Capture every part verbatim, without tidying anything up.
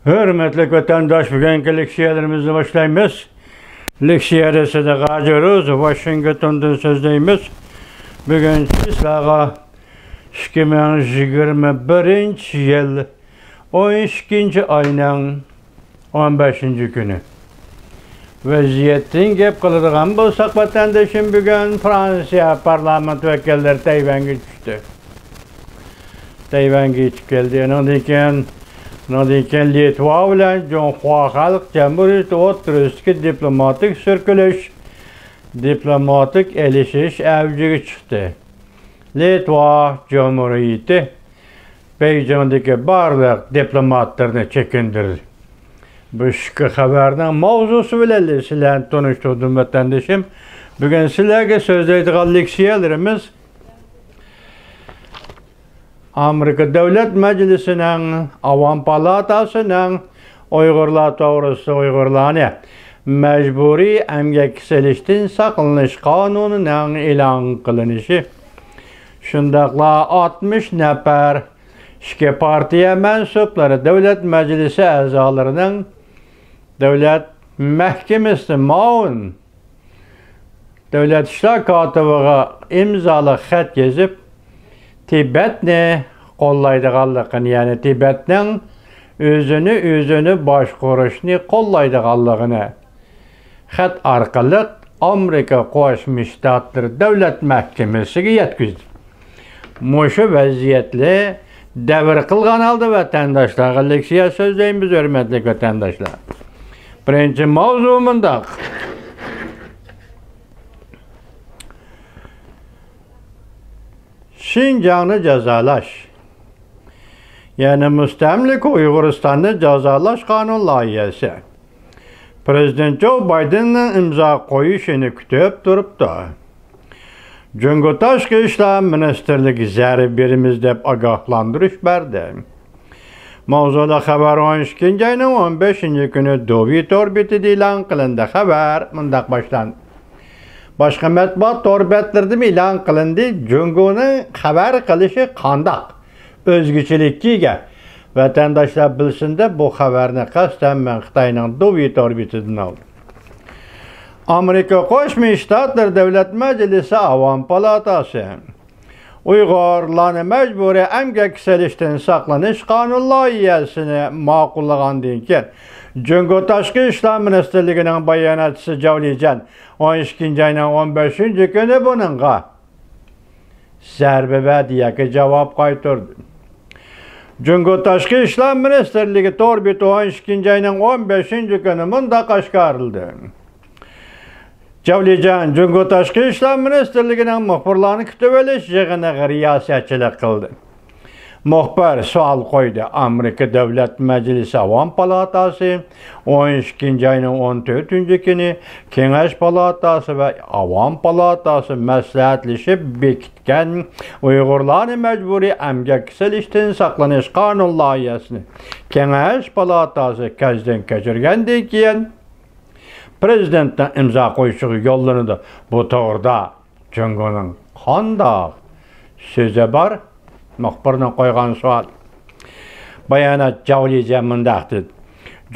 ھۆرمەتلىك ۋەتەنداش، بۈگۈنكى لېكسىيەلىرىمىزنى باشلايمىز. لېكسىيەدە سىدىق ھاجى روز، ۋاشىنگتوندىن سۆزلەيمىز. بۈگۈن چىسلاغا ئىككى مىڭ يىگىرمە بىرىنچى يىل ئون ئىككىنچى ئاينىڭ ئون بەشىنچى كۈنى. ۋەزىيەتتىن گەپ قىلىدىغان بولساق، ۋەتەندىشىم، بۈگۈن فرانسىيە پارلامېنت ۋەكىللىرى تەيۋەنگە چۈشتى. تەيۋەنگە يېتىپ كەلدى. ئۇنىڭدىن كېيىن، ئۇنىڭدىن كېيىن لىتۋا بىلەن جۇڭخۇا خەلق جەمھۇرىيىتى ئوتتۇرىسىدىكى دىپلوماتىك سۈركىلىش، دىپلوماتىك ئېلىشىش ئەۋجىگە چىقتى. لىتۋا جۇمھۇرىيىتى بېيجىڭدىكى بارلىق دىپلوماتلىرىنى چېكىندۈردى. بۇ ئىككى خەۋەرنىڭ ماۋزۇسى بىلەن سىلەرنى تونۇشتۇردۇم، ۋەتەندىشىم. بۈگۈن سىلەرگە سۆزلەيدىغان لېكسىيەلىرىمىز ئامېرىكا دۆلەت مەجلىسىنىڭ، ئاۋام پالاتاسىنىڭ ئۇيغۇرلار توغرىسىدا ئۇيغۇرلارنى مەجبۇرىي ئەمگەككە سېلىشتىن ساقلىنىش قانۇنىنىڭ ئېلان قىلىنىشى، شۇنداقلا ئاتمىش نەپەر ئىككى پارتىيە مەنسۇپلىرى دۆلەت مەجلىسى ئەزالىرىنىڭ دۆلەت مەھكىمىسىدە مۇئاۋىن دۆلەت ئىشلار كاتىپىغا ئىمزالىق خەت يېزىپ، تىبەتنى قوللايدىغانلىقىنى، يەنى تىبەتنىڭ ئۆزىنى ئۆزىنى باشقۇرۇشنى قوللايدىغانلىقىنى خەت ئارقىلىق ئامېرىكا قوشما شتاتلىرى دۆلەت مەھكىمىسىگە يەتكۈزدى. مۇشۇ ۋەزىيەتنى دەۋر قىلغان ھالدا ۋەتەنداشلارغا لېكسىيە سۆزلەيمىز، ھۆرمەتلىك ۋەتەنداشلار. بىرىنچى ماۋزۇ مۇنداق. شىنجاڭنى جازالاش، يەنى مۇستەملىكە ئۇيغۇرىستاننى جازالاش قانۇن لايىھەسى پرېزىدېنت جو بايدېننىڭ ئىمزا قويۇشىنى كۈتۈپ تۇرۇپتۇ. جۇڭگو تاشقى ئىشلار مىنىستىرلىكى زەربە بېرىمىز دەپ ئاگاھلاندۇرۇش بەردى. ماۋزۇلۇق خەۋەر ئون ئىككىنچى ئاينىڭ ئون بەشىنچى كۈنى دۇۋى تور بېتىدە ئېلان قىلىندى. خەۋەر مۇنداق باشلاندى. باشقا مەتبۇئات تور بەتلىرىدىمۇ ئېلان قىلىندى. جۇڭگونىڭ خەۋەر قىلىشى قانداق؟ ئۆزگىچىلىككە ئىگە. ۋەتەنداشلار بىلسۇن دەپ بۇ خەۋەرنى قەستەن مەن خىتاينىڭ دۇۋى تور بېتىدىن ئالدىم. ئامېرىكا قوشما شتاتلىرى دۆلەت مەجلىسى ئاۋام پالاتاسى ئۇيغۇرلارنى مەجبۇرىي ئەمگەككە سېلىشتىن ساقلىنىش قانۇن لايىھەسىنى ماقۇللىغاندىن كېيىن، جۇڭگو تاشقى ئىشلار مىنىستىرلىكىنىڭ باياناتچىسى جاۋ لىجيەن ئون ئىككىنچى ئاينىڭ ئون بەشىنچى كۈنى بۇنىڭغا زەربە بەردى ياكى جاۋاب قايتۇردى. جۇڭگو تاشقى ئىشلار مىنىستىرلىكى تور بېتى ئون ئىككىنچى ئاينىڭ ئون بەشىنچى كۈنى مۇنداق ئاشكارىلىدى. جاۋ لىجيەن جۇڭگو تاشقى ئىشلار مىنىستىرلىكىنىڭ مۇخبىرلارنى كۈتۈۋېلىش يىغىنىغا رىياسەتچىلىك قىلدى. مۇخبىر سوئال قويدى، ئامېرىكا دۆلەت مەجلىسى ئاۋام پالاتاسى ئون ئىككىنچى ئاينىڭ ئون تۆتىنچى كۈنى كېڭەش پالاتاسى ۋە ئاۋام پالاتاسى مەسلىھەتلىشىپ بېكىتكەن ئۇيغۇرلارنى مەجبۇرىي ئەمگەككە سېلىشتىن ساقلىنىش قانۇن لايىھەسىنى كېڭەش پالاتاسى كۆزدىن كەچۈرگەندىن كېيىن، پرېزىدېنتنىڭ ئىمزا قويۇشىغا يوللىنىدۇ. بۇ توغرىدا جۇڭگونىڭ قانداق سۆزى بار؟ مۇخبىرنىڭ قويغان سوئالى. بايانات جاۋ لىجيەن مۇنداق دېدى،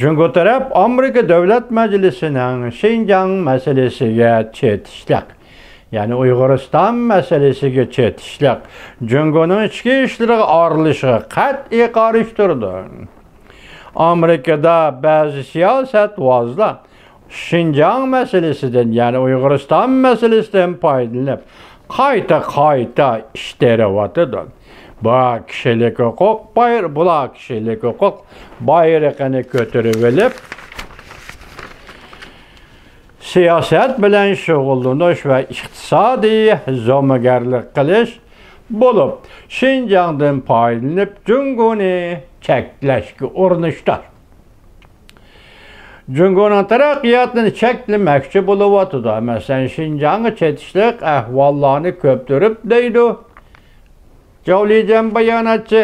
جۇڭگو تەرەپ ئامېرىكا دۆلەت مەجلىسىنىڭ شىنجاڭ مەسىلىسىگە چېتىشلىق، يەنى ئۇيغۇرىستان مەسىلىسىگە چېتىشلىق، جۇڭگونىڭ ئىچكى ئىشلىرىغا ئارىلىشىشىغا قەتئىي قارشى تۇرىدۇ. ئامېرىكىدا بەزى سىياسەتۋازلار شىنجاڭ مەسىلىسىدىن، يەنى ئۇيغۇرىستان مەسىلىسىدىن پايدىلىنىپ، قايتا-قايتا ئىش تېرىۋاتىدۇ. بۇ كىشىلىك ھوقۇق باير-، بۇلار كىشىلىك ھوقۇق بايرىقىنى كۆتۈرۈۋېلىپ، سىياسەت بىلەن شۇغۇللىنىش ۋە ئىقتىسادىي زومىگەرلىك قىلىش بولۇپ، شىنجاڭدىن پايدىلىنىپ، جۇڭگونى چەكلەشكە ئۇرۇنۇشتۇر. جۇڭگونىڭ تەرەققىياتىنى چەكلىمەكچى بولۇۋاتىدۇ. مەسىلەن، شىنجاڭغا چېتىشلىق ئەھۋاللارنى كۆپتۈرۈپ دەيدۇ. جاۋ لىجيەن باياناتچى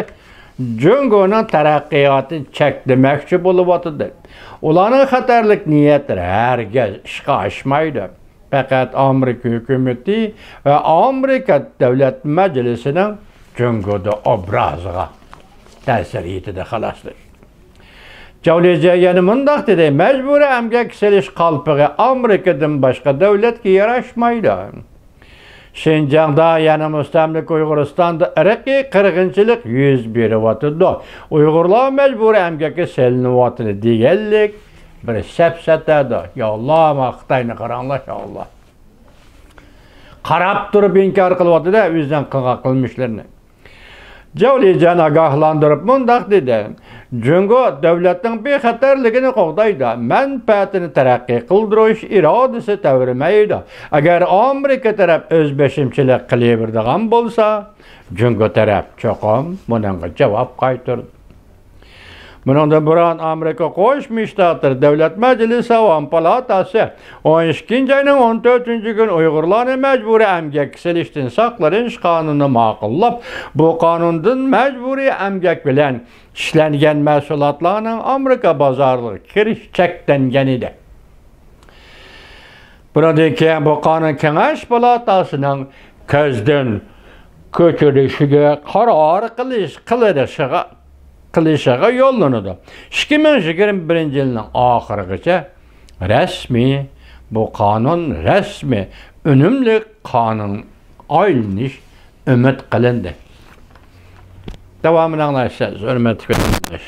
جۇڭگونىڭ تەرەققىياتىنى چەكلىمەكچى بولۇۋاتىدۇ. ئۇلارنىڭ خەتەرلىك نىيەتلىرى ھەرگىز ئىشقا ئاشمايدۇ. پەقەت ئامېرىكا ھۆكۈمىتى ۋە ئامېرىكا دۆلەت مەجلىسىنىڭ جۇڭگودا ئوبرازىغا تەسىر يېتىدۇ، خالاس. جاۋ لىجيەن يەنە مۇنداق دېدى، مەجبۇرىي ئەمگەك سېلىش قالپىقى ئامېرىكىدىن باشقا دۆلەتكە ياراشمايدۇ. شىنجاڭدا، يەنى مۇستەملىكە ئۇيغۇرىستاندا ئىرقىي قىرغىنچىلىق يۈز بېرىۋاتىدۇ. ئۇيغۇرلار مەجبۇرىي ئەمگەككە سېلىنىۋاتىدۇ دېگەنلىك بىر سەپسەتەدۇ. يا ئاللا، ما خىتاينى قاراڭلار، يا ئاللا. قاراپ تۇرۇپ ئىنكار قىلىۋاتىدۇ ئۆزىنىڭ قىلغان قىلمىشلىرىنى. جاۋ لىجيەن ئاگاھلاندۇرۇپ مۇنداق دېدى، جۇڭگو دۆلەتنىڭ بىخەتەرلىكىنى قوغدايدۇ، مەنپەئەتىنى تەرەققىي قىلدۇرۇش ئىرادىسى تەۋرىمەيدۇ. ئەگەر ئامېرىكا تەرەپ ئۆزبېشىمچىلىق قىلىۋېرىدىغان بولسا، جۇڭگو تەرەپ چوقۇم بۇنىڭغا جاۋاب قايتۇرىدۇ. بۇنىڭدىن بۇرۇن ئامېرىكا قوشما شتاتلىرى دۆلەت مەجلىسى ئاۋام پالاتاسى ئون ئىككىنچى ئاينىڭ ئون تۆتىنچى كۈنى ئۇيغۇرلارنى مەجبۇرىي ئەمگەككە سېلىشتىن ساقلىنىش قانۇنىنى ماقۇللاپ، بۇ قانۇندىن مەجبۇرىي ئەمگەك بىلەن ئىشلەنگەن مەھسۇلاتلارنىڭ ئامېرىكا بازارلىرىغا كىرىشى چەكلەنگەن ئىدى. بۇنىڭدىن كېيىن بۇ قانۇن كېڭەش پالاتاسىنىڭ كۆزدىن كۆچۈرۈشىگە قارار قىلىش، قىلىشىغا، قىلىشىغا يوللىنىدۇ. ئىككى مىڭ يىگىرمە بىرىنچى يىلنىڭ ئاخىرىغىچە رەسمىي، بۇ قانۇن رەسمىي، ئۈنۈملۈك قانۇن ئايلىنىش ئۈمىد قىلىندى. داۋامىنى ئاڭلايسىز، ھۆرمەتلىك ۋەتەنداش.